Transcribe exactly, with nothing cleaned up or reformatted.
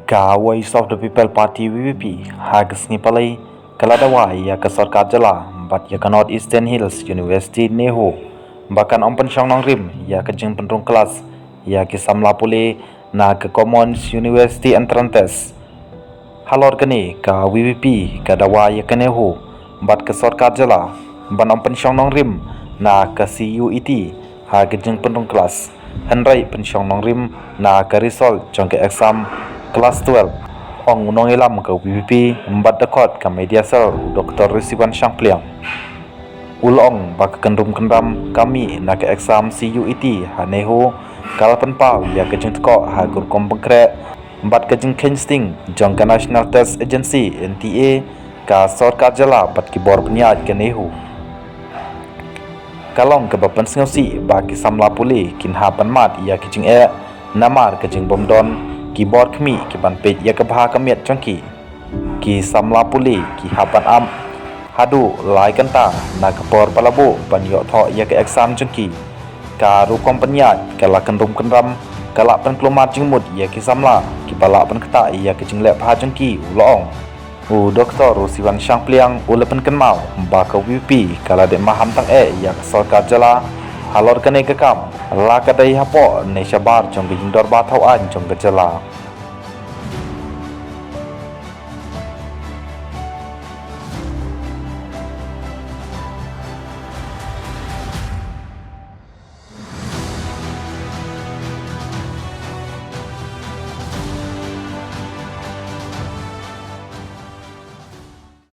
Ka Voice of the People Party V P P ha ka sngi Palei ka la dawa ïa ka sorkar jylla bad ïa ka North Eastern Hills University NEHU ba kan ym pynshong nongrim ïa ka jingpynrung klas ïa ki samla pule na ka Common University Entrance Test. Halor kane ka V P P ka dawa ïa ka NEHU bad ka sorkar jylla ban ym pynshong nongrim na ka C U E T ha ka jingpynrung klas, hynrei pynshong nongrim na ka result jong ka exam klas twelve, ong u nongïalam ka V P P bad dkhot ka media cell u Doctor Risiwan Shangpliang. U la ong ba ka kyndrum kyndram ka mih na ka exam C U E T ha NEHU ka la pynpaw ïa ka jingtkoh ha ka rukom pynkhreh bad ka jingkheiñ sting jong ka National Test Agency, N T A, ka sorkar jylla bad ki bor pynïaid ka NEHU. Ka long kaba pynsngewsih ba ki samla pule kin hap ban mad ïa ki jingeh namar ka jingbymdon ki bor khmih ki ban peit ïa ka bha ka miat jong ki. Ki samla pule ki hap ban ap haduh lai kynta na ka por ba la buh ban ïoh thoh ïa ka exam jong ki. Ka rukom pynïaid ka la kyndrum kyndram, ka la pynkulmar jingmut ïa ki samla kiba lah pynktah ïa ka jingleh bha jong ki, u la ong. U Doctor Risiwan Shangpliang u la pynkynmaw ba ka V P P ka la dep maham tang eh ïa ka sorkar jylla halor kane ka kam, la ka dei hapoh ne shabar jong ka jingdorbar thaw aiñ jong ka jylla.